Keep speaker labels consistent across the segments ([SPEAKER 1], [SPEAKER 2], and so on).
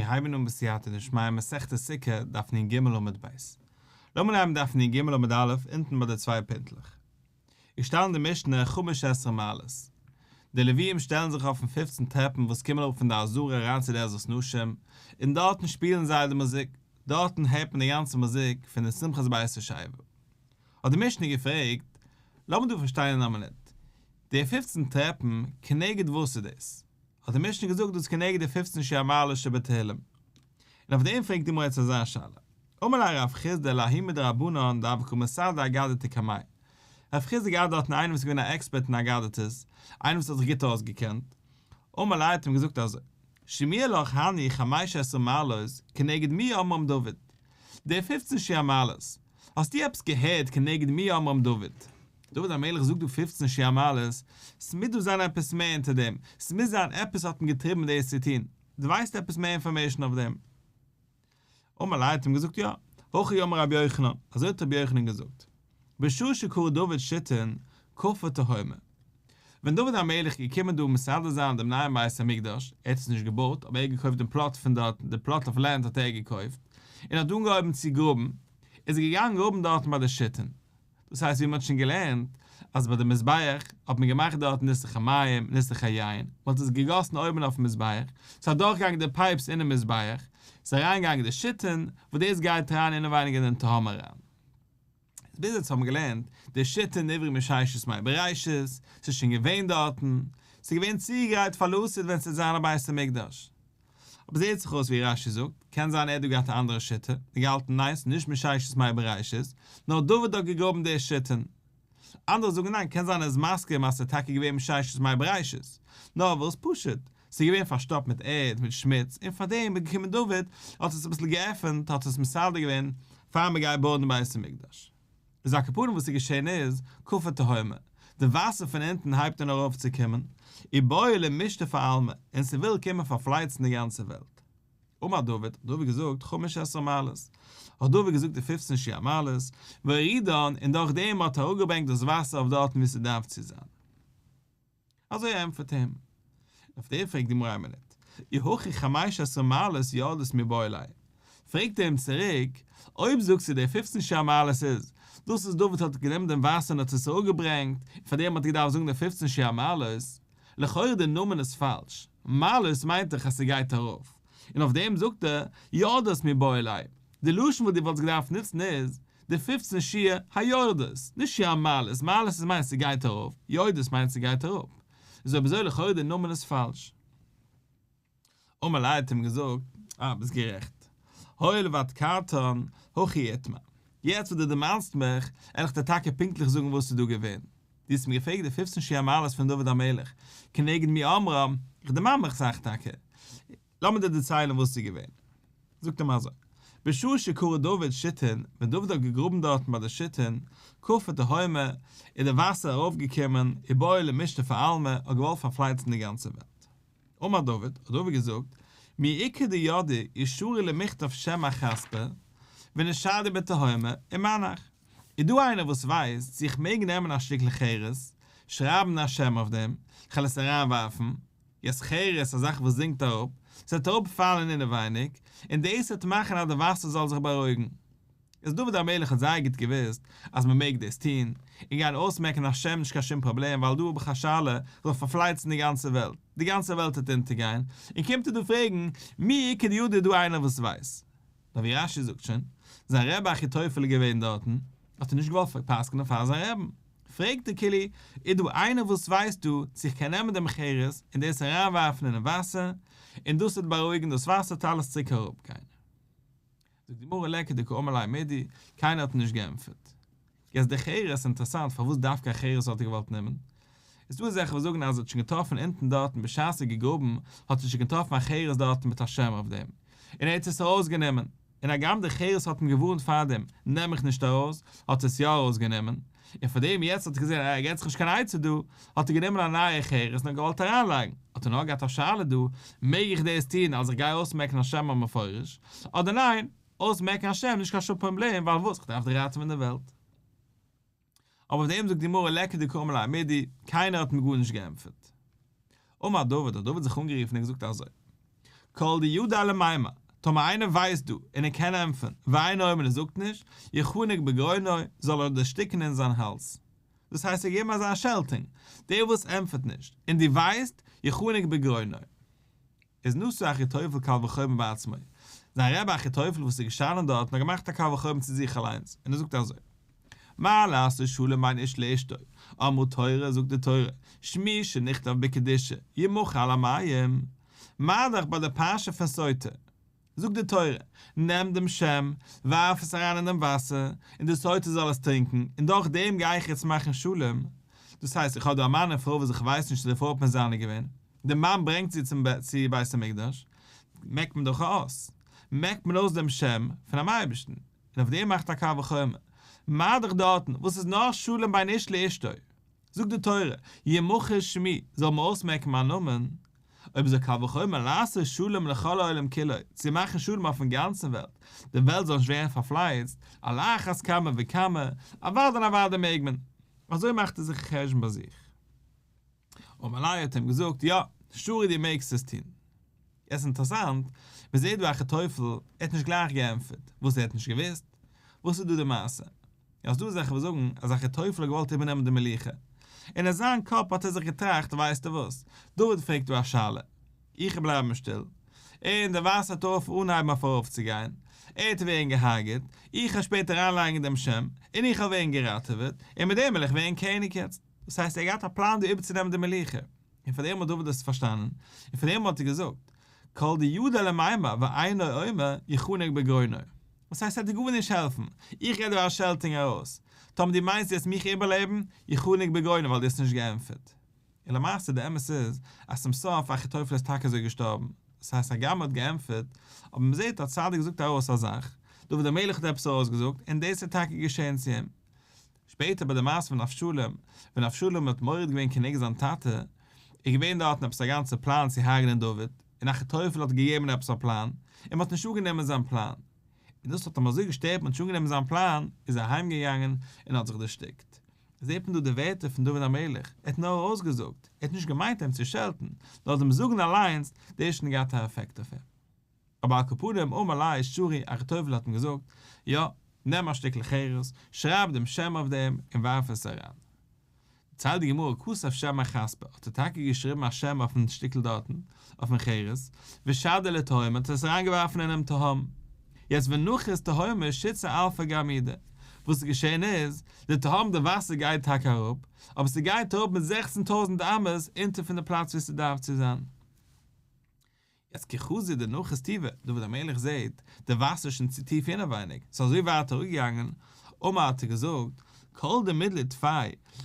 [SPEAKER 1] מיר הייבן אן בסייעתא דשמיא מסכת סוכה, דף נ ג עמוד ב'. לאמיר הייבן דף נ ג עמוד א', אונטן ביי די צוויי פינטלעך. איז געשטאנען די משנה חמש עשרה מעלות. די לוויים שטעלן זיך אויפן פופצן טרעפן וואס קומען אראפ פון די עזרה אריין צו די עזרת נשים, און דארטן שפילן זיי די מוזיק, דארטן הערט מען די גאנצע מוזיק פון די שמחת בית השואבה. האט די משנה געפרעגט, לאמיר דא פארשטיין אין א מינוט, די פופצן טרעפן, כנגד וואס איז דאס? האט די משנה געזאגט דאס איז כנגד די פופצן שיר המעלות שבתהילים. און אויף דעם פרעגט די גמרא יעצט אזא שאלה. אמר ליה רב חסדא לההוא מדרבנן דהוה קא מסדר אגדתא קמיה. רב חסדא געהאט דארטן איינעם וואס איז געווען א עקספערט אין אגדתות, איינער וואס האט זיך גוט אויסגעקענט. אמר ליה האט אים געזאגט אזוי, שמיע לך הני חמש עשרה מעלות כנגד מי אמרם דוד. די פופצן שיר המעלות, האסטו עפעס געהערט כנגד מי אמרם דוד? דוד המלך זאגט דא פופצן שיר המעלות, ס'מוז דא זיין עפעס מער אונטער דעם, ס'מוז זיין עפעס האט אים געטריבן דאס צו טון, דו ווייסט עפעס מער information אויף דעם? אמר ליה האט אים געזאגט יא, הכי אמר רבי יוחנן, אזוי האט רבי יוחנן געזאגט, בשעה שכרה דוד שיטין קפא תהומא, ווען דוד המלך איז געקומען דא מסדר זיין דעם נייעם בית המקדש, ער האט עס נישט געבויט, אבער ער האט געקויפט דעם plot פון דארט, די plot of land האט ער געקויפט, און האט אנגעהויבן צו גראבן, איז ער געגאנגען גראבן דארטן ביי די שיטין, דאס הייסט ווי מען האט שוין געלערנט אז ביי די מזבח האט מען געמאכט דארט ניסוך המים, ניסוך היין, מען האט עס געגאסן אויבן אויפן מזבח, ס'איז אדורכגעגאנגען די pipes אינעם מזבח, ס'איז אריינגעגאנגען די שיטין, וואס דאס גייט אריין אינעווייניג אין דעם תהום אריין. איז ביז יעצט האבן מיר געלערנט די שיטין נבראו מששת ימי בראשית, ס'איז שוין געווען דארטן, ס'איז געווען צוגעגרייט פאר לעתיד ווען ס'וועט זיין א בית המקדש. אבער זעהט זיך אויס ווי רש י זאגט, קען זיין ער האט דא געהאט א אנדערע שיטה, און געהאלטן ניין ס'איז נישט מששת ימי בראשית, נאר דוד האט געגראבן די שיטין. אנדערע זאגן ניין קען זיין ער איז מסכים אז ס'איז טאקע געווען מששת ימי בראשית, נאר וואס פשוט, ס'איז געווען פארשטאפט מיט ערד, מיט שמוץ, און פארדעם איז געקומען דוד, האט עס אביסל געעפענט, האט עס מסדר געווען, פאר מ'גייט בויען די בית המקדש. איז על כל פנים וואס איז געשען איז, קפא תהומא, די וואסער פון אונטן הייבט אן ארויף צו קומען, ובעי למשטפא עלמא, און ס'וויל קומען פארפלייצן די גאנצע וועלט. אמר דוד, האט דוד געזאגט, חמש עשרה מעלות, האט דוד געזאגט די פופצן שיר המעלות, והורידן, און דורך דעם האט ער אראפגעברענגט דאס וואסער אויף דארטן וואו ס'דארף צו זיין. אזוי ענטפערט אים. אויף דעם פרעגט די גמרא א מינוט, אי הכי חמש עשרה מעלות יורדות מיבעי ליה. פרעגט ער אים צוריק, אויב זאגסטו די פופצן שיר המעלות איז דאס וואס דוד האט גענומען דעם וואסער און האט עס אראפגעברענגט, און פאר דעם האט ער געדארפט זאגן די פופצן שיר המעלות, לכאורה די נאמען איז פאלש, מעלות מיינט דאך אז ס'גייט ארויף, און אויף דעם זאגט ער יורדות מיבעי ליה. די לשון וואס דו וואלטסט געדארפט נוצן איז, די פופצן שיר היורדות, נישט שיר המעלות, מעלות איז מיינט ס'גייט ארויף, יורדות מיינט ס'גייט אראפ. איז אויב אזוי לכאורה די נאמען איז פאלש. אמר ליה האט אים געזאגט, אה, ביסט גערעכט. הואיל ואדכרתן, הכי איתמר. יעצט וואס דו דערמאנסט מיך, על איך דיר טאקע פונקטליך זאגן וואס איז דא געווען. דו האסט מיר געפרעגט די פופצן שיר המעלות פון דוד המלך, כנגד מי אמרם, איך דערמאן מיך סאך טאקע. לאמיר דיר דערציילן וואס איז געווען. זאגט אים אזוי, בשעה שכרה דוד שיטין, ווען דוד האט געגראבן דארטן ביי די שיטין, קפא תהומא, איז די וואסער ארויפגעקומען, ובעי למשטפא עלמא, האט געוואלט פארפלייצן די גאנצע וועלט. אמר דוד, האט דוד געזאגט, מי איכא דידעי אי שרי למיכתב שם אחספא, ונשדי בתהומא, ומנח. איז דא איינער וואס ווייסט צו איך מעג נעמען א שטיקל חרס, שרייבן א שם אויף דעם, כ'על עס אריינווארפן, יעצט חרס, א זאך וואס זינקט אראפ, ס'וועט אראפ פאלן אינעווייניג, און דאס וועט מאכן אז די וואסער זאל זיך בארואיגן. איז דוד המלך האט זייער גוט געוואוסט אז מען מעג דאס טון, און גיין אויסמעקן א שם נישט קיין שום פראבלעם ווייל דא האב איך א שאלה, זאל פארפלייצן די גאנצע וועלט, די גאנצע וועלט וועט אונטערגיין, און קומט ער דא פרעגן, מי איכא דידע איז דא איינער וואס ווייסט? נאר ווי רש י זאגט שוין, זיין רבי אחיתופל איז געווען דארטן, האט ער נישט געוואלט פסק'נען פאר זיין רעבן. פרעגט ער כאילו, איז דא איינער וואס ווייסט דא צו איך קען נעמען דעם חרס און דאס אריינווארפן אינעם וואסער, און דאס וועט בארואיגן דאס וואסער וועט אלעס צוריק אראפגיין. זאגט די גמרא ליכא דקאמר ליה מידי, קיינער האט נישט געענטפערט. יעצט די חרס, אינטערעסאנט פארוואס דווקא א חרס האט ער געוואלט נעמען? איז דא אזעלכע וואס זאגן אז ער האט שוין געטראפן אונטן דארטן בשעת ער האט געגראבן האט ער שוין געטראפן א חרס דארטן מיט א שם אויף דעם און ער האט עס ארויסגענומען, און הגם די חרס האט אים געווארנט פארדעם נעם איך נישט ארויס, האט ער עס יא ארויסגענומען, און פארדעם יעצט האט ער געזען אז ער געט זיך נישט קיין עצה דא, האט ער גענומען א נייע חרס און האט געוואלט אריינלייגן, האט ער נאר געהאט א שאלה דא, מעג איך דאס טון אז איך גיי אויסמעקן א שם המפורש, אדער ניין, אויסמעקן א שם נישט קיין שום פראבלעם ווייל וואס, כ'דארף דאך ראטעווען די וועלט. אבער אויף דעם זאגט די גמרא ליכא דקאמר ליה מידי, קיינער האט מיר גארנישט געענטפערט. אמר דוד, האט דוד זיך אנגערופן און געזאגט אזוי. כל דידע למימר, טאמער איינער ווייסט דא און ער קען ענטפערן, ואינו אומר און ער זאגט נישט, יחנק בגרונו, זאל ער דערשטיקן אין זיין האלז. דאס הייסט ער געבן אזא שעלטונג, דער וואס ענטפערט נישט, און דו ווייסט, יחנק בגרונו. איז נשא אחיתופל קל וחומר בעצמו. זיין רבי אחיתופל וואס איז געשטאנען דארט און האט געמאכט א קל וחומר צו זיך אליינס, און ער זאגט אזוי, מה לעשות שלום בין איש לאשתו, אמרה תורה, זאגט די תורה, שמי שנכתב בקדושה, ימחה על המים, מה דאך ביי די פרשה פון סוטה, זאגט די תורה, נעם דעם שם, ווארף עס אריין אין דעם וואסער, און די סוטה זאל עס טרינקען, און דורך דעם גיי איך יעצט מאכן שלום. דאס הייסט, איך האב דא א מאן און פרוי וואס איך ווייס נישט צו די פרוי האט מזנה געווען, דער מאן ברענגט זי צום צו בית המקדש, מעקט מען דאך אויס, מעקט מען אויס דעם שם פונעם אייבערשטן, און אויף דעם מאכט א קל וחומר, מה דאך דארטן וואס איז נאר שלום בין איש לאשתו, זאגט די תורה, ימחה שמי, זאל מען אויסמעקן מיין נאמען, אויב אזוי קל וחומר לעשות שלום לכל העולם כולו, צו מאכן שלום אויפן גאנצן וועלט, די וועלט זאל נישט ווערן פארפלייצט, על אחת כמה וכמה, אוודאי און אוודאי מעג מען. אזוי מאכט ער זיך א חשבון ביי זיך. אמר ליה האט אים געזאגט, יא, שרי דו מעגסט עס טון. עס איז אינטערעסאנט, מען זעט דא אחיתופל, ער האט נישט גלייך געענטפערט, וואס ער האט נישט געוואוסט? וואס איז דא די מעשה? יא ס'דא אזעלכע וואס זאגן אז אחיתופל האט געוואלט איבערנעמען די מלוכה, און אין זיין קאפ האט ער זיך געטראכט ווייסטו וואס, דוד פרעגט דא א שאלה, איך וועל בלייבן שטיל, און די וואסער וועט אויף אנהייבן אויף ארויפצוגיין, ער וועט ווערן געהארגעט, איך וועל שפעטער אריינלייגן דעם שם, און איך וועל ווערן געראטעוועט, און מיט דעם וועל איך ווערן קעניג יעצט. דאס הייסט ער האט געהאט א פלאן דא איבערצונעמען די מלוכה, און פאר דעם האט דוד עס פארשטאנען, און פאר דעם האט ער געזאגט, כל דידע למימר ואינו אומר יחנק בגרונו. וואס הייסט ס'וועט דיר גארנישט העלפן, איך גיב דיר א שעלטונג ארויס, טאמער דו מיינסט דו וועסט מיך איבערלעבן, יחנק בגרונו ווייל דו האסט נישט געענטפערט. און למעשה די אמת איז, אז צום סוף אחיתופל איז טאקע אזוי געשטארבן, דאס הייסט הגם ער האט געענטפערט, אבער מ'זעט א צדיק זאגט ארויס א זאך, דוד המלך האט עפעס ארויסגעזאגט, און דאס איז טאקע געשען צו אים. שפעטער ביי די מעשה פון אבשלום, ווען אבשלום האט מורד געווען כנגד זיין טאטע, איז געווען דארטן עפעס א גאנצע פלאן צו הרג'נען דוד, און אחיתופל האט געגעבן עפעס א פלאן, און מ'האט נישט אנגענומען זיין פלאן. און דאס האט אים אזוי געשטערט מ'האט נישט אנגענומען זיין פלאן, איז ער אהיים געגאנגען און האט זיך דערשטיקט. זעט מען דא די ווערטער פון דוד המלך, ער האט נאר ארויסגעזאגט, ער האט נישט געמיינט אים צו שעלטן, נאר דעם זאגן אליינס, דאס האט שוין געהאט א עפעקט אויף אים. אבער על כל פנים אמר ליה שרי אחיתופל האט אים געזאגט, יא, נעם א שטיקל חרס, שרייב דעם שם אויף דעם און ווארף עס אריין. דערציילט די גמרא כתב שם אחספא, האט ער טאקע געשריבן א שם אויפן שטיקל דארטן, אויפן חרס, ושדייה לתהומא האט ער עס אריינגעווארפן אינעם תהום. יעצט ונחית תהומא שיתסר אלפי גרמידי, וואס איז געשען איז, די תהום די וואסער גייט טאקע אראפ, אבער ס'גייט אראפ מיט זעכצן טויזנט אמות אונטער פון די פלאץ ווי ס'דארף צו זיין. יעצט כי חזי דנחית טובא, דוד המלך זעהט, די וואסער איז שוין צו טיף אינעווייניג, ס'איז אזוי ווייט אראפגעגאנגען, אמר האט ער געזאגט, כל דמידלי טפי,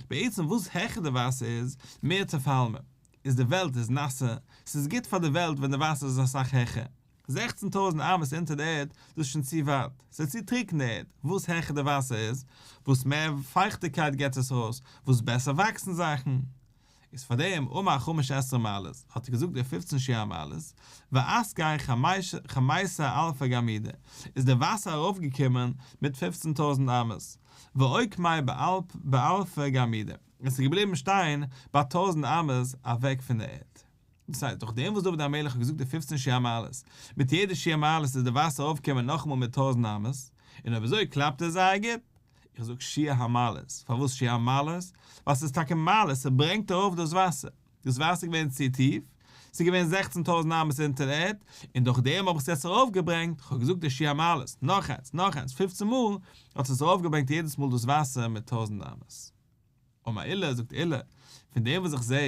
[SPEAKER 1] בעצם וואס העכער די וואסער איז, מער תפלמא, איז די וועלט איז נאסער, ס'איז גוט פאר די וועלט ווען די וואסער איז אסאך העכער, זעכצן טויזנט אמות אונטער די ערד, דאס איז שוין צו ווייט, ס'איז צו טרוקן די ערד, וואס העכער די וואסער איז, וואס מער פייכטיגקייט געבט עס ארויס, וואס בעסער וואקסן זאכן. איז פאר דעם אמר חמש עשרה מעלות, האט ער געזאגט די פופצן שיר המעלות, ואסקיה חמיסר אלפי גרמידי, איז די וואסער ארויף געקומען מיט פופצן טויזנט אמות, ואוקמיה באלפא גרמידי, און ס'איז געבליבן שטיין ביי טויזנט אמות אוועק פון די ערד. דאס הייסט, דורך דעם וואס דוד המלך האט געזאגט די פופצן שיר המעלות, מיט יעדע שיר המעלות איז די וואסער ארויף געקומען נאכאמאל מיט טויזנט אמות, און אויב אזוי קלאפט עס זייער גוט. איך זאג שיר המעלות, פארוואס שיר המעלות? ווייל ס'איז טאקע מעלות, ס'ברענגט ארויף דאס וואסער, דאס וואסער איז געווען צו טיף, ס'איז געווען זעכצן טויזנט אמות אונטער דער ערד, און דורך דעם האב איך עס יעצט ארויפגעברענגט, כ'האב געזאגט די שיר המעלות, נאך איינס, נאך איינס, פופצן מאל, האט עס ארויפגעברענגט יעדעס מאל דאס וואסער מיט טויזנט אמות. אמר עולא, זאגט עולא, פון דעם וואס איך זע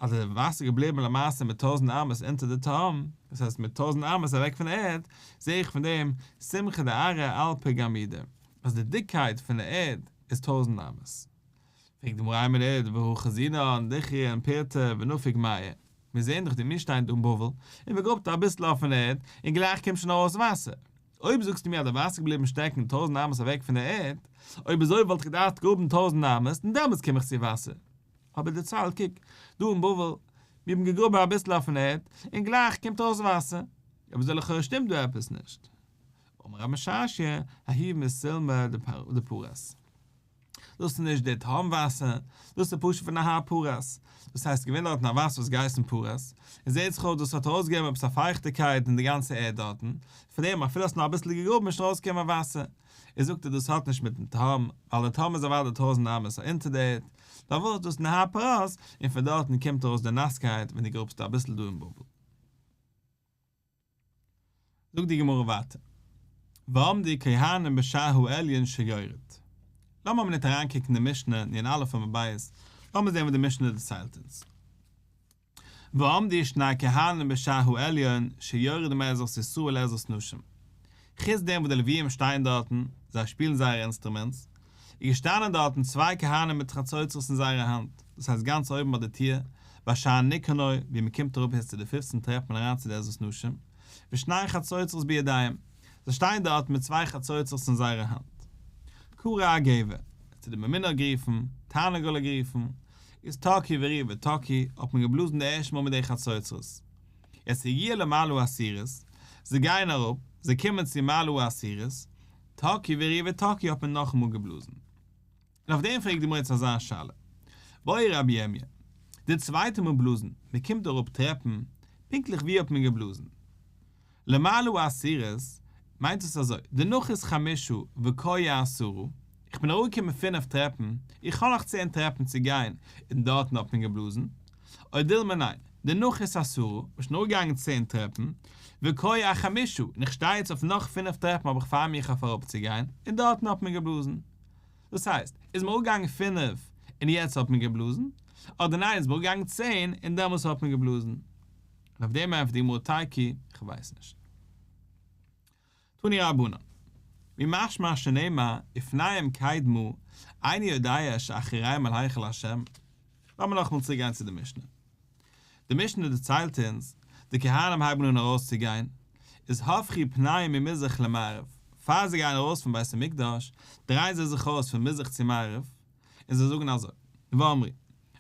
[SPEAKER 1] אז די וואסער איז געבליבן למעשה מיט טויזנט אמות אונטער די תהום, דאס הייסט מיט טויזנט אמות אוועק פון ערד, זע איך פון דעם סומכא דארעא אלפא גרמידי, אז די דיקקייט פון די ערד איז טויזנט אמות. פרעגט די גמרא איין מינוט, והא חזינן דכריין פורתא ונפיק מיא, מיר זעען דאך די מיר שטייען דא אין בבל, און מען גראבט אביסל אויפן ערד, און גלייך קומט שוין ארויס וואסער. אויב זאגסטו מיר אז די וואסער איז געבליבן שטעקן טויזנט אמות אוועק פון די ערד, אויב אזוי וואלט איך געדארפט גראבן טויזנט אמות און דעמאלטס קום איך צו וואסער. אבער דערצייל, קוק, דא אין בבל, מיר האבן געגראבן אביסל אויפן ערד, און גלייך קומט ארויס וואסער. אויב אזוי לכאורה שטימט דא עפעס נישט. אמר רב משרשיא, ההוא מסולמא דפרת. דאס איז נישט די תהום וואסער, דאס איז פשוט פון נהר פרת, דאס הייסט געווען דארטן א וואסער וואס געהייסן פרת, און זעהט זיך אויס דאס האט ארויסגעגעבן עפעס א פייכטיגקייט אין די גאנצע ערד דארטן, פון דעם אפילו האסט נאר אביסל געגראבן איז שוין ארויסגעקומען וואסער. איז זאגט ער דאס האט נישט מיטן תהום, ווייל די תהום איז אוודאי טויזענט אמות אונטער די ערד, נאר וואס דאס איז נהר פרת, און פון דארטן קומט ארויס די נאסקייט ווען דו גראבסט אביסל דא אין בבל. זאגט די גמרא ווייטער, ועמדו כהנים בשער העליון שיורד. לאמיר א מינוט אריינקוקן אין די משנה נ"א עמוד ב', לאמיר זען וואס די משנה דערציילט אונז. ועמדו שני כהנים בשער העליון שיורד מעזרת ישראל לעזרת נשים. חוץ דעם וואס די לוויים שטייען דארטן, זיי שפילן זייערע אינסטרומענטס, איז געשטאנען דארטן צוויי כהנים מיט חצוצרות אין זייערע האנט, דאס הייסט גאנץ אויבן ביי די טיר, ביי שער ניקנור, ווי מען קומט אראפ יעצט צו די פופצן טרעפן אריין צו די עזרת נשים, ושני חצוצרות בידיהם, זיי שטייען דארטן מיט צוויי חצוצרות אין זייערע האנט. קרא הגבר, צו די ממונה האט גערופן, תרנגול האט גערופן, איז תקעו וריעו ותקעו, האט מען געבלאזן די ערשטע מאל מיט די חצוצרות. יעצט הגיעו למעלה העשירית, זיי גייען אראפ, זיי קומען צו מעלה העשירית, תקעו וריעו ותקעו האט מען נאכאמאל געבלאזן. און אויף דעם פרעגט די גמרא יעצט אזא שאלה. בעי רבי ירמיה, די צווייטע מאל בלאזן, מען קומט אראפ טרעפן, פונקטליך ווי האט מען געבלאזן? למעלה העשירית, מיינט עס אזוי, דנחית חמשה וקאי אעשרה, איך בין אראפגעקומען פינף טרעפן, איך האב נאך צען טרעפן צו גיין, און דארטן האט מען געבלאזן, או דילמא ניין, דנחית עשרה, איך בין אראפגעגאנגען צען טרעפן, וקאי אחמשה, און איך שטיי יעצט אויף נאך פינף טרעפן האב איך פאר מיך אויף אראפצוגיין, און דארטן האט מען געבלאזן. דאס הייסט, איז מען אראפגעגאנגען פינף און יעצט האט מען געבלאזן, אדער ניין איז מען אראפגעגאנגען צען און דעמאלס האט מען געבלאזן. און אויף דעם ענטפערט די גמרא תיקו, איך ווייס נישט. תנו רבנן, מי משמע שנאמר ופניהם קדמה, איני יודע שאחוריהם אל היכל השם. לאמיר נאכאמאל צוריק גיין צו די משנה. די משנה דערציילט אונז, די כהנים הייבן אן ארויסצוגיין, איז הפכו פניהם ממזרח למערב, פאר זיי גייען ארויס פון בית המקדש, דרייען זיי זיך אויס פון מזרח צו מערב, און זיי זאגן אזוי, ואמרו,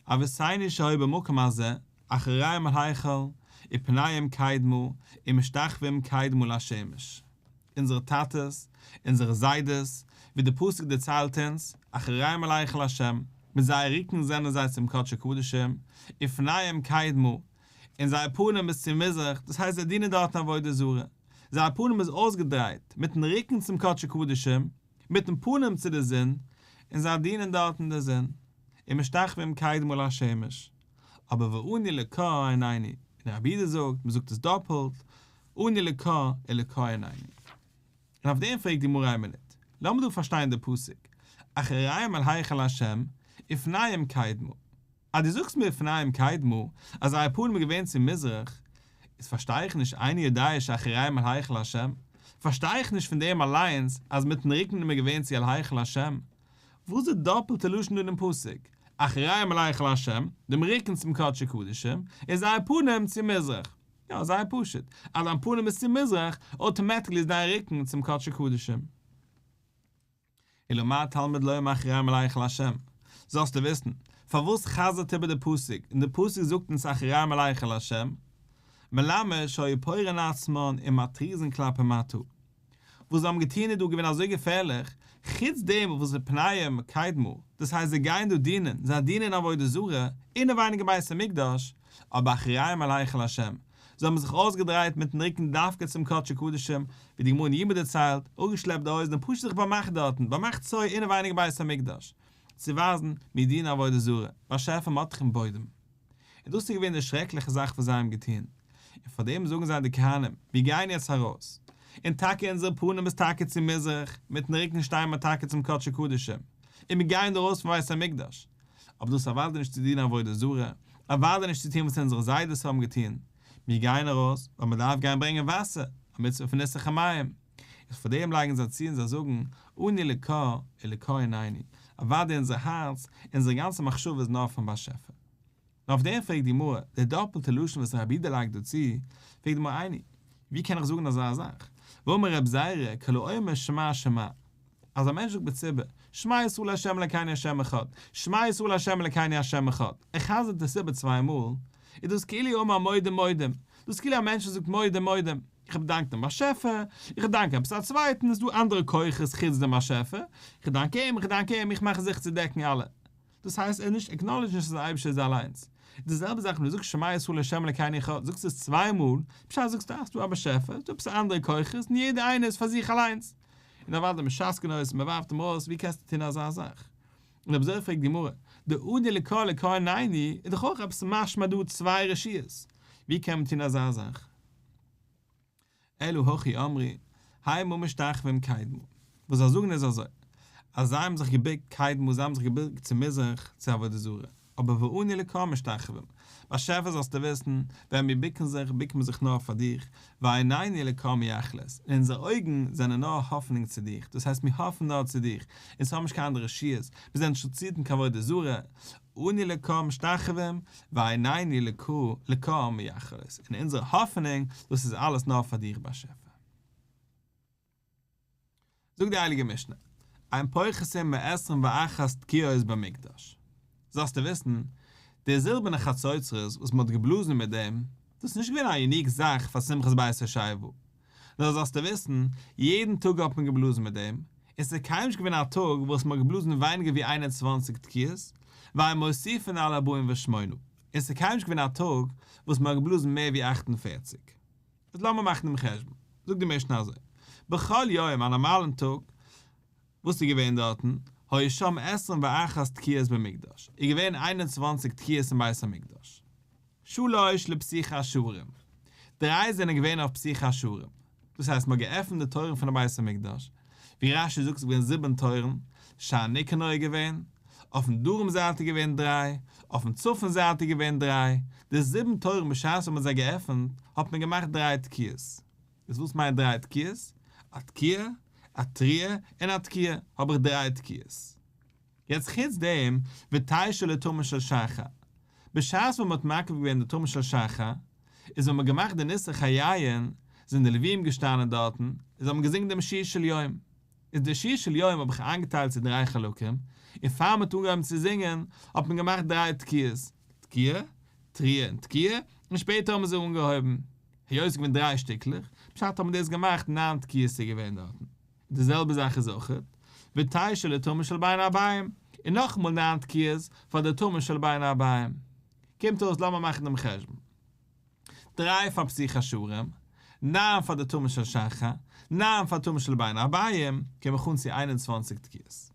[SPEAKER 1] אבותינו שהיו במקום הזה, אחוריהם אל ההיכל, ופניהם קדמה, ומשתחווים קדמה לשמש. אונזערע טאטעס, אונזערע זיידעס, ווי דער פסוק דערציילט אונז, אחוריהם אל היכל השם, מיט זייער רוקן זענען זיי צום קדשי קדשים, ופניהם קדמה, און זייער פנים איז צו מזרח, דאס הייסט זיי דינען דארטן עבודה זרה, זייער פנים איז אויסגעדרייט, מיטן רוקן צום קדשי קדשים, מיטן פנים צו די זון, און זיי דינען דארטן די זון, ומשתחווים קדמה לשמש. אבער ואנו לקה עינינו, און רבי יהודה זאגט, מען זאגט עס דאפלט, אנו לקה ולקה עינינו. און אויף דעם פרעגט די גמרא איין מינוט, לאמיר דא פארשטיין די פסוק, אחוריהם אל היכל השם, ופניהם קדמה. אז דו זאגסט מיר ופניהם קדמה, אז זייער פנים איז געווען צו מזרח, איז פארשטיי איך נישט איני יודע שאחוריהם אל היכל השם, פארשטיי איך נישט פון דעם אליינס אז מיטן רוקן איז מען געווען צו אל היכל השם, וואס איז די דאפלטע לשון דא אינעם פסוק, אחוריהם אל היכל השם, דעם רוקן צום קדשי קדשים, און זייער פנים צו מזרח. יא, זייער פשוט, אז דיין פנים איז צו מזרח, automatically איז דיין רוקן צום קדשי קדשים. אלא מה תלמוד לומר אחוריהם אל היכל השם, זאלסטו וויסן, פארוואס חזר'ט איבער די פסוק, און די פסוק זאגט אונז אחוריהם אל היכל השם, מלמד שהיו פורין עצמן ומתריזין כלפי מטה. וואס זיי האבן געטון איז דא געווען אזוי געפערליך, חוץ דעם וואס ופניהם קדמה, דאס הייסט זיי גייען דא דינען, זיי דינען עבודה זרה, אינעווייניג אין בית המקדש, אבער אחוריהם אל היכל השם, זיי האבן זיך אויסגעדרייט מיטן רוקן דווקא צום קדשי קדשים, ווי די גמרא אין יומא דערציילט, אפגעשלעפט די הויזן און פשוט זיך באמאכט דארטן, באמאכט צואה אינעווייניג אין בית המקדש, צו ווייזן, מיר דינען עבודה זרה, באשעפער מ'האט דיך אין בוידעם. און דאס איז געווען די שרעקליכע זאך וואס זיי האבן געטון, און פאר דעם זאגן זיי די כהנים, מיר גייען יעצט ארויס, און טאקע אונזער פנים איז טאקע צו מזרח, מיטן רוקן שטייען מיר טאקע צום קדשי קדשים, און מיר גייען דא ארויס פון בית המקדש, אבער דאס איז אוודאי נישט צו דינען עבודה זרה, אוודאי נישט צו טון וואס אונזערע זיידעס האבן געטון, מיר גייען ארויס ווייל מען דארף גיין ברענגען וואסער, א מצוה פון ניסוך המים, איז פאר דעם לייגן זיי צו און זיי זאגן, אנו לקה ולקה עינינו, אוודאי אונזער הארץ, אונזער גאנצע מחשבה איז נאר פון באשעפער. און אויף דעם פרעגט די גמרא, די דאפלטע לשון וואס רבי יהודה לייגט דא צו, פרעגט די גמרא איני, ווי קען איך זאגן אזא זאך? והאמר רבי זירא, כל האומר שמע שמע, אז א מענטש זאגט בציבור, שמע ישראל ה' אלקינו ה' אחד, שמע ישראל ה' אלקינו ה' אחד, ער חזר'ט עס איבער צוויי מאל, איז דאס כאילו אמר מודים מודים, דאס איז כאילו א מענטש וואס זאגט מודים מודים. איך דאנק דעם באשעפער, איך דאנק עפעס א צווייטן, עס איז דא אנדערע כוחות חוץ דעם באשעפער, איך דאנק אים, איך דאנק אים, איך מאך זיכער צו דעקן אלע. דאס הייסט ער איז נישט acknowledge נישט אז דער אייבערשטער איז אליינס. די זעלבע זאך ווען דו זאגסט שמע ישראל ה' אלקינו אחד, זאגסטו עס צוויי מאל, פשט זאגסטו אז ס'דא א באשעפער, ס'דא עפעס אנדערע כוחות און יעדער איינער איז פאר זיך אליינס. און אוודאי משתקין אותו, מ'ווארפט אים ארויס, ווי קענסטו טון אזא זאך? און אויב אזוי פרעגט די גמרא, דאנו לקה ולך עינינו, איז דאך אויך עפעס משמע דא צוויי רשויות, ווי קען מען טון אזא זאך? אלא הכי אמרי, המה משתחווים קדמה. וואס זיי זאגן איז אזוי, אז זיי האבן זיך געבוקט קדמה, זיי האבן זיך געבוקט צו מזרח, צו עבודה זרה, אבער ואנו לקה משתחווים, באשעפער זאלסטו וויסן, ווען מיר בוקן זיך, בוקן מיר זיך נאר פאר דיך, ועינינו לקה מיחלות, און אונזערע אויגן זענען נאר האפענונג צו דיך, דאס הייסט מיר האפן נאר צו דיך, אונז האבן נישט קיין אנדערע רשויות, מיר זענען נישט אינטערעסירט אין קיין עבודה זרה, אנו לקה משתחווים, ועינינו לקה מיחלות, און אונזער האפענונג, דאס איז אלעס נאר פאר דיך באשעפער. זאגט די הייליגע משנה, אין פוחתין מעשרים ואחת תקיעות במקדש. זאלסטו וויסן, די זילבערנע חצוצרות וואס מען האט געבלאזן מיט דעם, דאס איז נישט געווען א unique זאך פאר שמחת בית השואבה, נאר זאלסטו וויסן, יעדן טאג האט מען געבלאזן מיט דעם, און ס'איז קיינמאל נישט געווען א טאג וואס מ'האט געבלאזן ווייניגער ווי 21 תקיעות, ואין מוסיפין על ארבעים ושמונה, און ס'איז קיינמאל נישט געווען א טאג וואס מ'האט געבלאזן מער ווי 48. איז לאמיר מאכן דעם חשבון. זאגט די משנה אזוי, בכל יום, א נארמאלן טאג, וואס איז געווען דארטן? היו שם 21 תקיעות במקדש, איז געווען 21 תקיעות אין בית המקדש. שלש לפתיחת שערים, דריי זענען געווען אויף פתיחת שערים, דאס הייסט מ'האט געעפנט די טויערן פונעם בית המקדש, ווי רש"י זאגט ס'איז געווען זיבן טויערן, שער ניקנור איז געווען, אויפן דרום זייט איז געווען דריי, אויפן צפון זייט איז געווען דריי, די זיבן טויערן בשעת ווען מ'האט זיי געעפנט האט מען געמאכט דריי תקיעות, איז וואס מיינט דריי תקיעות? א תקיעה, א תרועה, און א תקיעה, האב איך דריי תקיעות. יעצט חוץ דעם, ותשע לתמיד של שחר. בשעת ווען מ'האט מקריב געווען די תמיד של שחר, איז ווען מ'האט געמאכט די ניסוך היין, זענען די לוויים געשטאנען דארטן, און זיי האבן געזינגען דעם שיר של יום. איז די שיר של יום האב איך איינגעטיילט צו דריי חלקים, און פאר מ'האט אנגעהויבן צו זינגען, האט מען געמאכט דריי תקיעות, תקיעה, תרועה און תקיעה, און שפעטער האבן זיי אנגעהויבן. היות ס'איז געווען דריי שטיקלעך, פשט האט מען דאס געמאכט ניין תקיעות איז געווען דארטן. די זעלבע זאך איז אויכעט, ותשע לתמיד של בין הערביים, און נאכאמאל ניין תקיעות פאר די תמיד של בין הערביים. קומט אויס לאמיר מאכן דעם חשבון. דריי פאר פתיחת שערים, ניין פאר די תמיד של שחר, ניין פאר תמיד של בין הערביים, קום איך אן צו 21 תקיעות.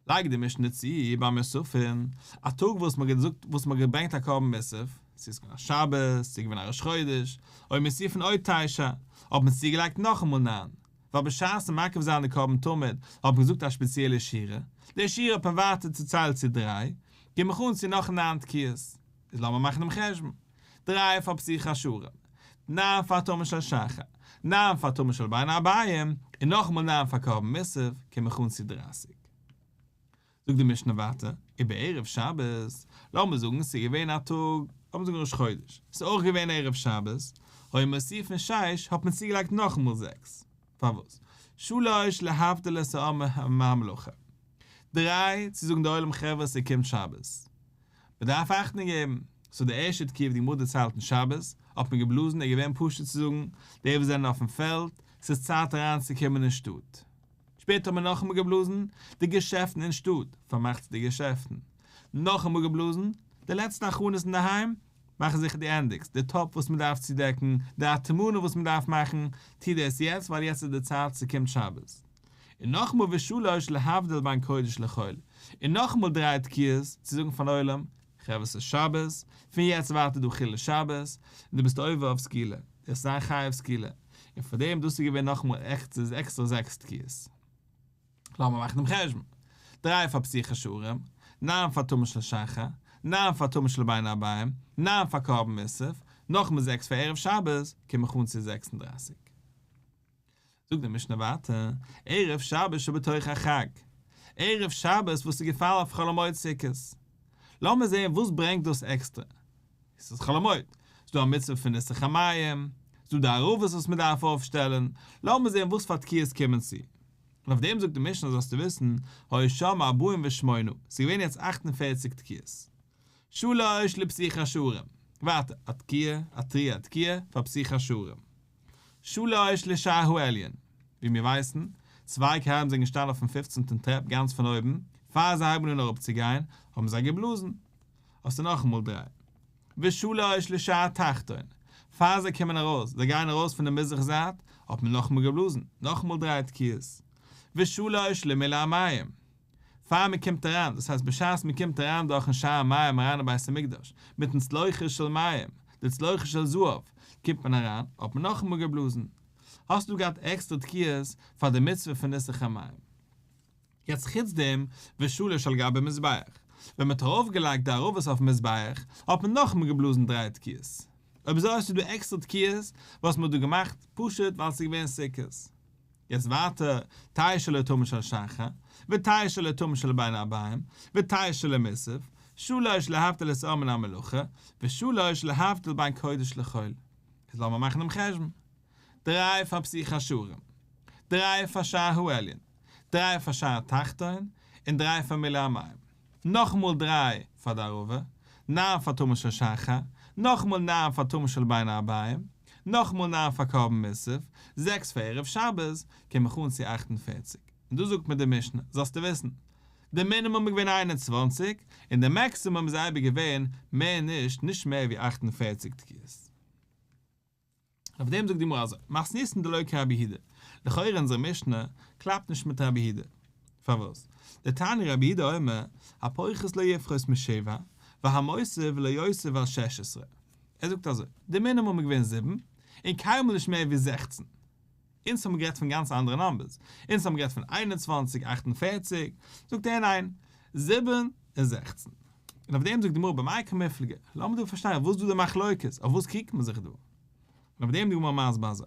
[SPEAKER 1] לייגט די משנה צו ביי מוספין, א טאג וואס מ'האט געזאגט וואס מ'האט געברענגט א קרבן מוסף, ס'איז געווען א שבת, ס'איז געווען א ראש חודש, היו מוסיפין עוד תשע, האט מען צוגעלייגט נאכאמאל ניין, ווייל בשעת'ן מקריב זיין די קרבן תמיד האט מען געזאגט א שפעציעלע שירה, די שירה האט מען ווייטער צוטיילט צו דריי, קום איך אן צו נאך ניין תקיעות. איז לאמיר מאכן דעם חשבון. דריי פאר פתיחת שערים, ניין פאר תמיד של שחר, ניין פאר תמיד של בין הערביים, און נאכאמאל ניין פאר קרבן מוסף, קום איך אן צו 30. זאגט די משנה ווייטער, ובערב שבת, לאמיר זאגן ס'איז געווען א טאג, לאמיר זאגן ראש חודש, ס'איז אויך געווען ערב שבת, היו מוסיפין שש, האט מען צוגעלייגט נאכאמאל זעקס. פארוואס? שלש להבדיל את העם מהמלאכה. דריי, צו זאגן די עולם חברה ס'קומט שבת. מ'דארף אכטונג געבן. so די ערשטע תקיעה ווי די גמרא דערציילט אין שבת, האט מען געבלאזן איז געווען פשוט צו זאגן, די וואס זענען אויפן פעלד, ס'איז צייט אריינצוקומען אין שטאט. שפעטער האט מען נאכאמאל געבלאזן, די געשעפטן אין שטאט, פארמאכטס די געשעפטן. נאכאמאל געבלאזן, די לעצטע הכנות אינדערהיים, מאך זיכער דו ענדיגסט, די טאפ וואס מ'דארף צודעקן, די הטמנה וואס מ'דארף מאכן, טו דאס יעצט ווייל יעצט איז די צייט, ס'קומט שבת. און נאכאמאל ושלש להבדיל בין קודש לחול, און נאכאמאל דריי תקיעות צו זאגן פארן עולם, חברה ס'איז שבת, פון יעצט ווייטער דא חילול שבת, און דו ביסט עובר אויף סקילה, דו וועסט זיין חייב סקילה, און פאר דעם דאס איז געווען נאכאמאל עקסטערע זעקס תקיעות. לאמיר מאכן דעם חשבון. דריי פאר פתיחת שערים, ניין פאר תמיד של שחר, ניין פאר תמיד של בין הערביים, ניין פאר קרבן מוסף, נאכאמאל זעקס פאר ערב שבת, קום איך אן צו 36. זאגט די משנה ווייטער, ערב שבת שבתוך החג, ערב שבת וואס איז געפאלן אויף חול המועד סוכות. לאמיר זען וואס ברענגט דאס עקסטרע. עס איז חול המועד, ס'איז דא א מצוה פון ניסוך המים, ס'איז דא די ערבות וואס מען דארף אויפשטעלן, לאמיר זען וואס פאר תקיעות קומען צו. און אויף דעם זאגט די משנה זאלסטו וויסן, היו שם 48, ס'איז געווען יעצט 48 תקיעות. שלש לפתיחת שערים. ווייטער, א תקיעה, א תרועה, א תקיעה, פאר פתיחת שערים. שלש לשער העליון, ווי מיר ווייסן, צוויי כהנים זענען געשטאנען אויפן פופצנטן טרעפ גאנץ פון אויבן, פאר זיי הייבן אן אראפצוגיין, האבן זיי געבלאזן. האסטו נאכאמאל דריי. ושלש לשער התחתון, פאר זיי קומען ארויס, זיי גייען ארויס פון די מזרח זייט, האט מען נאכאמאל געבלאזן, נאכאמאל דריי תקיעות. ושלש למילוי המים, פאר מען קומט אריין, דאס הייסט בשעת מען קומט אריין דורכן שער המים אריין אין בית המקדש, מיטן צלוחית של מים, די צלוחית של זהב, קומט מען אריין, האט מען נאכאמאל געבלאזן. האסטו געהאט עקסטערע תקיעות פאר די מצוה פון ניסוך המים. יעצט חוץ דעם ושלש על גבי מזבח, ווען מען האט ארויף געלייגט די ערבות אויפן מזבח האט מען נאכאמאל געבלאזן דריי תקיעות, אויב אזוי האסטו דא עקסטערע תקיעות וואס מען האט דא געמאכט פשוט ווייל ס'איז געווען סוכות. יעצט ווייטער, תשע לתמיד של שחר, ותשע לתמיד של בין הערביים, ותשע למוסף, שלש להבדיל את העם מן המלאכה, ושלש להבדיל בין קודש לחול. איז לאמיר מאכן דעם חשבון. דריי פאר פתיחת שערים, דריי פאר שער העליון, דריי פאר שער התחתון, און דריי פאר מילוי המים. נאכאמאל דריי פאר די ערבה, ניין פאר תמיד של שחר, נאכאמאל ניין פאר תמיד של בין הערביים, נאכאמאל ניין פאר קרבן מוסף, זעקס פאר ערב שבת, קום איך אן צו 48. און דא זאגט מיר די משנה, זאלסטו וויסן, די מינימום איז געווען 21, און די מעקסימום איז אייביג געווען מער נישט, נישט מער ווי 48 תקיעות. אויף דעם זאגט די גמרא אזוי, מתניתין דלא כרבי יהודה, לכאורה אונזער משנה קלאפט נישט מיט רבי יהודה, פארוואס? דתניא רבי יהודה אומר, הפוחת לא יפחות משבע, והמוסיף לא יוסיף על 16. ער זאגט אזוי, די מינימום איז געווען זיבן, און קיינמאל נישט מער ווי 16. אונז האבן גערעדט פון גאנץ אנדערע numbers, אונז האבן גערעדט פון 21, 48, זאגט ער ניין, זיבן און 16. און אויף דעם זאגט די גמרא במאי קמיפלגי, לאמיר דא פארשטיין וואס איז דא די מחלוקת, אויף וואס קריגט מען זיך דא? און אויף דעם די גמרא מסביר אזוי,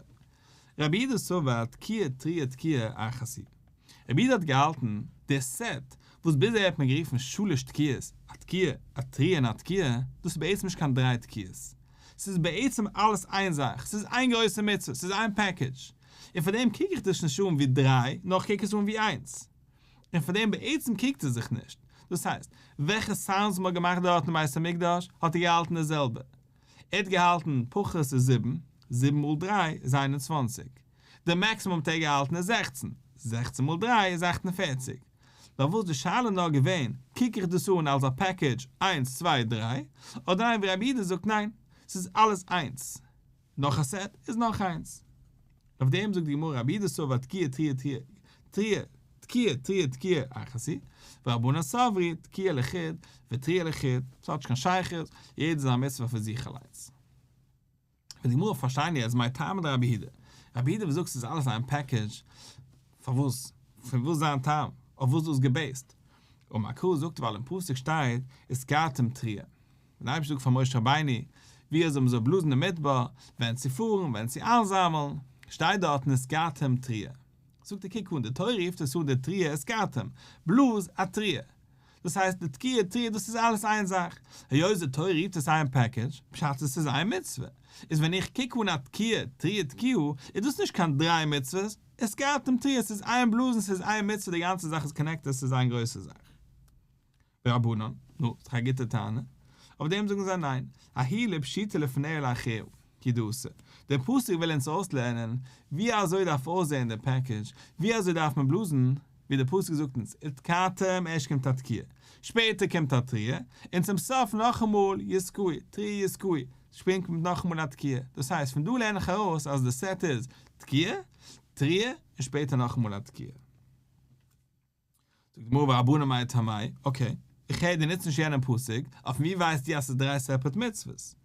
[SPEAKER 1] רבי יהודה סבר תקיעה תרועה תקיעה אחת היא. רבי יהודה האט געהאלטן די סעט וואס ביז אהער האט מען גערופן שלש תקיעות, א תקיעה, א תרועה און א תקיעה, דאס איז בעצם נישט קיין דריי תקיעות. ס'איז בעצם אלעס איין זאך, ס'איז איין גרויסע מצוה, ס'איז איין package. און פאר דעם קוק איך דאס נישט אן ווי דריי, נאר איך קוק עס אן ווי איינס. און פאר דעם בעצם קוקט עס זיך נישט. דאס הייסט, וועלכע sounds מ'האט געמאכט דארט אין בית המקדש, האט ער געהאלטן די זעלבע. ער האט געהאלטן פחות איז זיבן, זיבן מאל דריי איז 21. די מעקסימום האט ער געהאלטן איז 16, 16 מאל דריי איז 48. נאר וואס די שאלה נאר געווען, קוק איך דאס אן אלס א package איינס, צוויי, דריי, אדער ניין ווי רבי יהודה זאגט ניין, ס'איז אלעס איינס. נאך א סעט איז נאך איינס. אויף דעם זאגט די גמרא רבי יהודה סבר תקיעה תרועה תרועה תרועה תקיעה תרועה תקיעה אחת היא, ורבנן סברי תקיעה לחוד ותרועה לחוד, ס'האט נישט קיין שייכות, יעדער איז א מצוה פאר זיך אליינס. ווען די גמרא פארשטיין יעצט מאי טעמא דרבי יהודה, רבי יהודה וואס זאגט ס'איז אלעס איין package, פארוואס? פון וואס זיין טעם? אויף וואס דאס געבעיסט? אמר קרא זאגט ווייל אין פסוק שטייט ותקעתם תרועה. און דער אייבערשטער זאגט פאר משה רבינו ווי אזוי מ'זאל בלאזן אין מדבר, ווען צו פארן, ווען צו איינזאמלן, שטייט דארטן ותקעתם תרועה. זאגט ער קוק אן, די תורה רופט עס אן די תרועה ותקעתם, בלאז א תרועה. דאס הייסט די תקיעה תרועה דאס איז אלעס איין זאך, היות די תורה רופט עס איין package, פשט עס איז איין מצוה. איז ווען איך קוק אן א תקיעה תרועה תקיעה, איז דאס נישט קיין דריי מצוות, ותקעתם תרועה, עס איז איין בלאזן, עס איז איין מצוה, די גאנצע זאך איז connected, עס איז איין גרויסע זאך. ורבנן, נו, ס'איז דאך א גוטע טענה. אויף דעם זאגן זיי ניין, ההיא לפשוטה לפניה ולאחריה, הוא דאתא. דער פסוק וויל אונז אויסלערנען ווי אזוי דארף אויסזען דער package, ווי אזוי דארף מען בלאזן, ווי דער פסוק זאגט אונז, ותקעתם, ערשט קומט א תקיעה, שפעטער קומט א תרועה, און צום סוף נאכאמאל יתקעו, תרועה יתקעו, שפעטער קומט נאכאמאל א תקיעה. דאס הייסט, פון דא לערן איך ארויס אז די סעט איז, תקיעה, תרועה, און שפעטער נאכאמאל א תקיעה. זאגט די גמרא ורבנן מאי טעמייהו, okay, איך הער דו נוצט נישט יענעם פסוק, אויף ווי ווייסטו אז ס'איז דריי separate מצוות?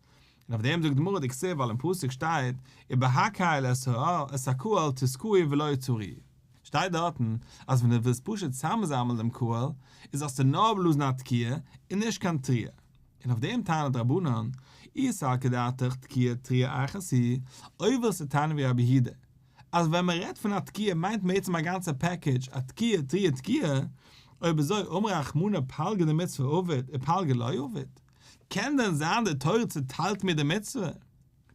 [SPEAKER 1] און אויף דעם זאגט די גמרא דכתיב ווייל אין פסוק שטייט ובהקהל את הקהל תתקעו ולא תריעו, שטייט דארטן אז ווען דו ווילסט פשוט צאמזאמלן דעם קהל, איז זאלסטו נאר בלאזן א תקיעה און נישט קיין תרועה. און אויף דעם טענה'ט רבנן, אי סלקא דעתך תקיעה תרועה אחת היא, אויב ווילסטו טענה'ן ווי רבי יהודה, אז ווען מען רעדט פון א תקיעה מיינט מען בעצם א גאנצע package, א תקיעה, תרועה, תקיעה, אויב אזוי אמר רחמנא פלגא דמצוה עביד ופלגא לא עביד, קען דען זיין די תורה צוטיילט מיר די מצוה?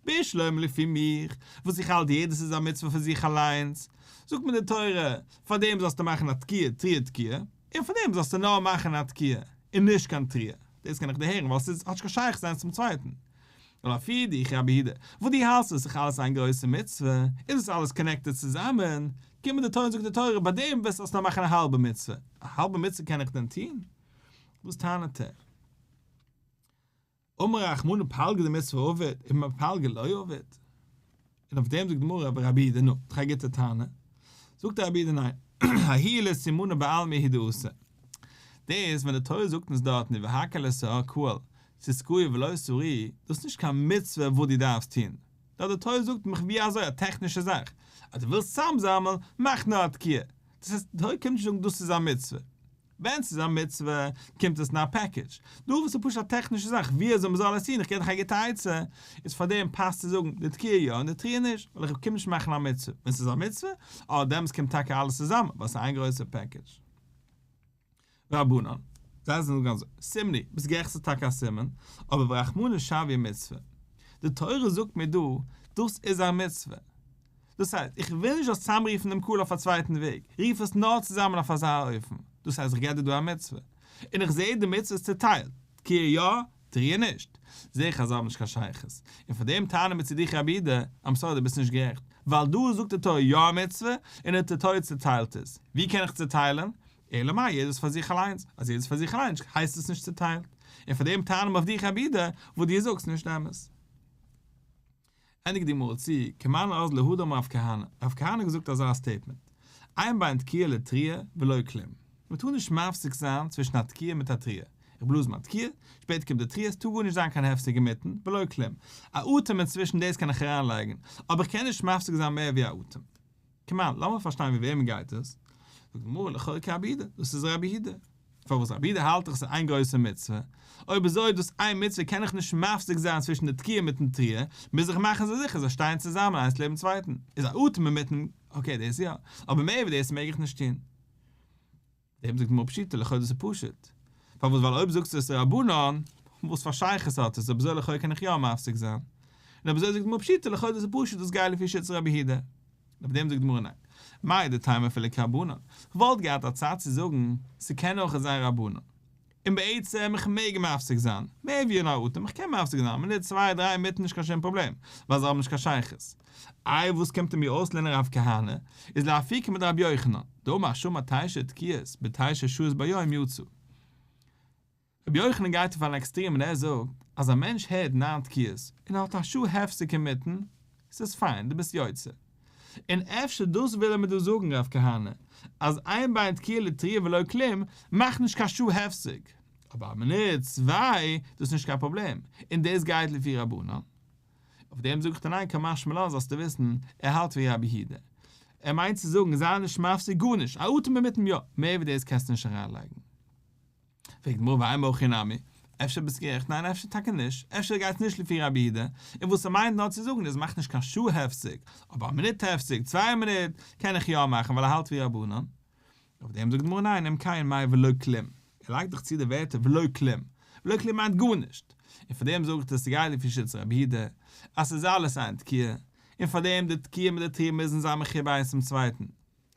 [SPEAKER 1] בשלמא לפי מיך, וואס איך האלט יעדעס איז א מצוה פאר זיך אליינס, זאגט מיר די תורה, פאר דעם זאלסטו מאכן א תקיעה, תרועה, תקיעה, און פאר דעם זאלסטו נאר מאכן א תקיעה, און נישט קיין תרועה, דאס קען איך דערהערן ווייל ס'איז האט נישט קיין שייכות איינס צום צווייטן. ווייל לפי דיך רבי יהודה, וואס דו האלטסט איז דאך אלעס איין גרויסע מצוה, איז עס אלעס connected צוזאמען, קומט די תורה און זאגט די תורה, ביי דעם וועסטו עס נאר מאכן א האלבע מצוה, א האלבע מצוה קען איך דען טון? וואס טענה'ט ער? אמר רחמנא פלגא דמצוה עביד, ופלגא לא עביד. און אויף דעם זאגט די גמרא רבי יהודה נו, דאך א גוטע טענה. זאגט רבי יהודה ניין, ההיא לסימנא בעלמא הוא דאתא. דאס ווען די תורה זאגט אונז דארטן ובהקהל את הקהל תתקעו ולא תרועו, דאס איז נישט קיין מצוה וואס דו דארפסט טון. נאר די תורה זאגט מיך ווי אזוי א טעכנישע זאך, אז דו ווילסט צוזאמזאמלן, מאך נאר א תקיעה. דאס הייסט, די תורה קומט נישט זאגן דאס איז א מצוה. ווען ס'איז א מצוה, קומט עס אין א package. דא וואס איז פשוט א טעכנישע זאך ווי אזוי מ'זאל עס טון, איך געב דיך א גוטע עצה, איז פאר דעם פאסט צו זאגן די תקיעה יא און די תרועה נישט, ווייל איך קום נישט מאכן א מצוה. ווען ס'איז א מצוה, אה, דעמאלטס קומט טאקע אלעס צוזאמען, ווייל ס'איז איין גרויסע package. רבנן, זיי זאגן אזוי, סימני, ביסט גערעכט ס'איז טאקע א סימן, אבער ורחמנא שוויה מצוה. די תורה זאגט מיר דא, דאס איז א מצוה. דאס הייסט, איך וויל נישט זאלסט צוזאמרופן דעם קהל אויף א צווייטן וועג, רוף עס נאר צוזאמען אויף אזא אופן. דאס הייסט איך געב דיר דא א מצוה. און איך זע די מצוה איז צוטיילט, תקיעה יא, תרועה נישט. זע איך אז זיי האבן נישט קיין שייכות. און פאר דעם טענה'ן מיר צו דיך רבי יהודה, I'm sorry דו ביסט נישט גערעכט, ווייל דא זאגט די תורה יא א מצוה, און די תורה צוטיילט עס. ווי קען איך צוטיילן? אלא מאי יעדער איז פאר זיך אליינס, אז יעדער איז פאר זיך אליינס הייסט עס נישט צוטיילט. און פאר דעם טענה'ן מיר אויף דיך רבי יהודה, וואס דו זאגסט איז נישט אמת. ענדיגט די גמרא צו, כמאן אזלא הא דאמר רב כהנא, רב כהנא האט געזאגט אזא statement, אין בין תקיעה לתרועה ולא כלום, מען טאר נישט מפסיק זיין צווישן א תקיעה מיט א תרועה, איך בלאז מיין תקיעה, שפעטער קומט די תרועה, עס טאר גארנישט זיין קיין הפסק אינמיטן, ולא כלום, א אטעם אינצווישן דאס קען איך אריינלייגן, אבער איך קען נישט מפסיק זיין מער ווי א אטעם. כמאן, לאמיר פארשטיין ווי וועמען גייט עס? זאגט די גמרא לכאורה כרבי יהודה, דאס איז רבי יהודה. פארוואס רבי יהודה האלט דאך ס'איז איין גרויסע מצוה, אויב אזוי איז דאס איין מצוה קען איך נישט מפסיק זיין צווישן די תקיעה מיטן תרועה, מוז איך מאכן זיי זיכער זיי שטייען צוזאמען איינס לעבן צווייטן, איז א אטעם אינמיטן, okay דאס יא, אבער מער ווי דאס מעג איך נישט טון. דעם זאגט גמרא פשיטא לכאו' דאס איז פשוט. פארוואס ווייל אויב זאגסטו עס איז רבנן, וואס פאר שייכות האט עס, אויב אזוי לכאו' קען איך יא מפסיק זיין. און אויב אזוי זאגט גמרא פשיטא לכאו' דאס איז פשוט דאס גייט לפי שיטת רבי יהודה. און אויף דעם זאגט גמרא ניין. מהו דתימא אפילו כרבנן. כ'וואלט געהאט א צד צו זאגן, ס'קען אויך זיין רבנן. און בעצם איך מעג מפסיק זיין, מער ווי אין א אטעם, איך קען מפסיק זיין א מינוט צוויי דריי אינמיטן נישט קיין שום פראבלעם, ווייל זיי האבן נישט קיין שייכות. איי וואס קומט ער מיר אויסלערנען רב כהנא, איז לאפוקי מדרבי יוחנן, דאמר שמע תשע תקיעות בתשע שעות ביום יצא. רבי יוחנן גייט אויף אן עקסטרעם און ער זאגט אז א מענטש הערט ניין תקיעות און ער האט א שעה הפסק אינמיטן, ס'איז פיין, דו ביסט יוצא. און אפשר דאס וויל ער מיר דא זאגן רב כהנא, אז אין בין תקיעה לתרועה ולא כלום מאכט נישט קיין שעה הפסק, אבער א מינוט צוויי דאס איז נישט קיין פראבלעם, און דאס גייט לפי רבנן. אויף דעם זאג איך דיר ניין קא משמע לן זאלסטו וויסן, ער האלט ווי רבי יהודה. ער מיינט צו זאגן זיי נישט מפסיק גארנישט, א אטעם אינמיטן יא, מער ווי דאס קענסטו נישט אריינלייגן. פרעגט די גמרא ואימא הכי נמי, אפשר ביסט גערעכט, ניין אפשר טאקע נישט, אפשר גייט עס נישט לפי רבי יהודה, און וואס ער מיינט נאר צו זאגן איז מאך נישט קיין שעה הפסק, אבער א מינוט הפסק, צוויי מינוט, קען איך יא מאכן ווייל ער האלט ווי רבנן. אויף דעם זאגט די גמרא ניין אם כן מאי ולא כלום, ער לייגט דאך צו די ווערטער ולא כלום, ולא כלום מיינט גארנישט, און פאר דעם זאגט ער ס'גייט לפי שיטת רבי יהודה, אז ס'איז אלעס איין תקיעה, און פאר דעם די תקיעה מיט די תרועה מוזן זיין מחובר איינס צום צווייטן.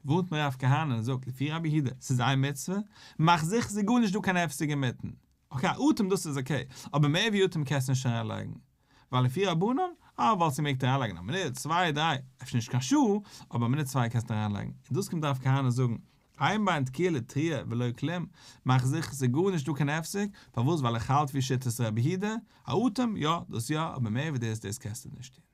[SPEAKER 1] ווארנט מיר רב כהנא און זאגט לפי רבי יהודה, ס'איז איין מצוה, מאך זיכער ס'איז גארנישט דא קיין הפסק אינמיטן. okay א אטעם דאס איז okay, אבער מער ווי אטעם קענסטו נישט אריינלייגן. ווייל לפי רבנן, אה וואלסטו געמעגט אריינלייגן א מינוט, צוויי, דריי, אפשר נישט קיין שעה, אבער א מינוט צוויי קענסטו אריינלייגן. און דאס קומט רב כהנא זאגן, אין בין תקיעה לתרועה ולא כלום, מאך זיכער ס'איז גארנישט דא קיין הפסק, פארוואס ווייל איך האלט ווי שיטת רבי יהודה, א אטעם, יא, דאס יא, אבער מער ווי דאס, דאס קענסטו נישט טון.